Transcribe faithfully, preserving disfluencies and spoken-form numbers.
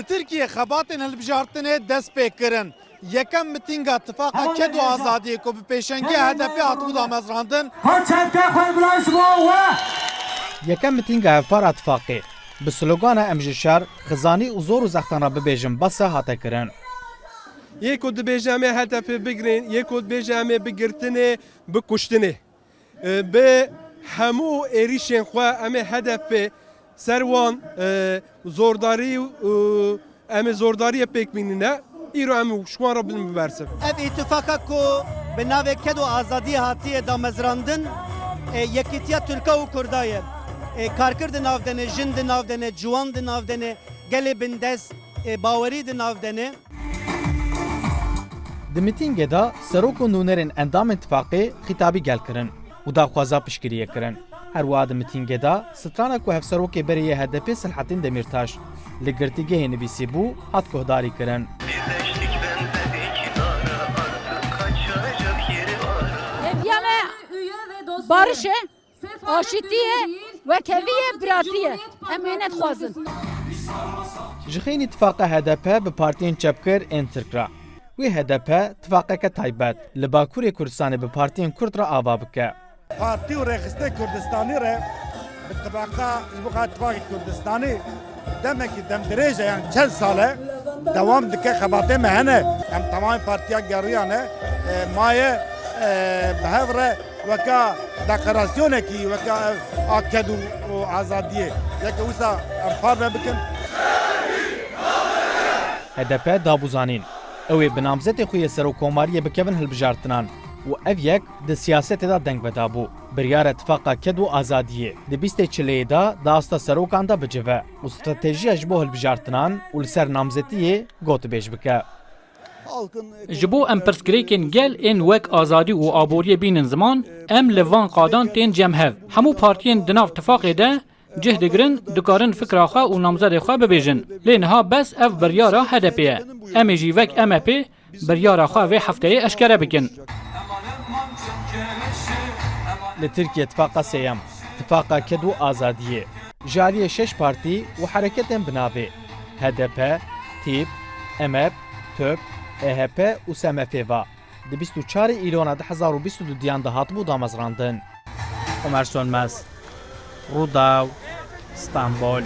Li Tirkiyê xebatên hilbijartinê dest pê kirin. Yekem mitînga Tifaqa Ked û Azadiyê ku bi pêşengî H D P hatibû damezrandin, Yekem mitînga hevpar a Tifaqê bi slogana "Em ji şer, xizanî û zor û zextan re bibêjin bes e" hate kirin. Yê ku dibêje em ê H D P bigirên, yê ku dibêje em ê bigirtinê, bikuştinê. E, bi hemû êrîşên xwe em ê H D P ser wan, e, zordarî û em ê zordariyê pêk bînîne. Îro em ji wan re bin bi bersiv. Ev îtifaka ku bi navê Ked û Azadiyê hatiye damezrandin, e, yekîtiya Tirka û Kurda ye. E, karkir di nav de ne, jin di nav de ne, ciwan di nav de ne, gelê bindest, e, bawerî di nav de ne. Di mitîngê de serok û nûnerên endamên Tifaqê xîtabî gel kirin û daxwaza piştgiriyê kirin. Her wiha di mitîngê de strana ku hevserokê berê yê H D P Selahattin Demirtaş li girtîgehê nivîsîbû hat guhdarî kirin. Hêviya me barış e, aşitî ye, wekhevî ye, biratî ye. Em ê nedixwazin. Ji xeynî tifaqa H D P bi partiyên çepgir ên Tirk re. Wê H D P tifaqeke taybet li Bakurê Kurdistanê bi partiyên Kurd re ava bike. Partî û Rêxistinê Kurdistanî re bi tifaqa, ji bo xatir tifaqê Kurdistanî demekî demdirêj e, yani çend sal e dewam dike, xebatê me hene. Em temamê partiya geriyane, e, maye, e, bi hev re weka deklarasyonekî, weka ev a ked û, û azadiyê. Yeke wisa em parve bikin. H D P da bû zanîn, ew ê bi namzetê xwe yê serokkomariyê bikevin hilbijartinan û ev yek di siyasetê de deng vedabû. Biryar e tifaqa ked û azadiyê di bîstê çileyê de di asta serokan de bicive û stratejiya ji bo hilbijartinan û li ser namzetiyê gotibêj bike. Ji bo em pirsgirêkên gel ên wek azadî û aboriyê bînin ziman, em li van qadan tên cem hev. Hemû partiyên di nav tifaqê de cih digirin, dikarin fikra xwe û namzedê xwe bibêjin. Lê niha bes ev biryara H D P ye. Em ê jî wek M H P biryara xwe vê hefteyê eşkere bikin. Li Tirkiye tifaqa sêyem, tifaqa ked û azadiyê, ji aliyê şeş partî û hereketên bi navê H D P, TÎP, EMEP, TÖP, EHP û SMF ve di bîst û çarê Îlona du hezar û bîst û dudiyan de hatibû damezrandin. Omer Sönmez, Rûdaw, Stenbol.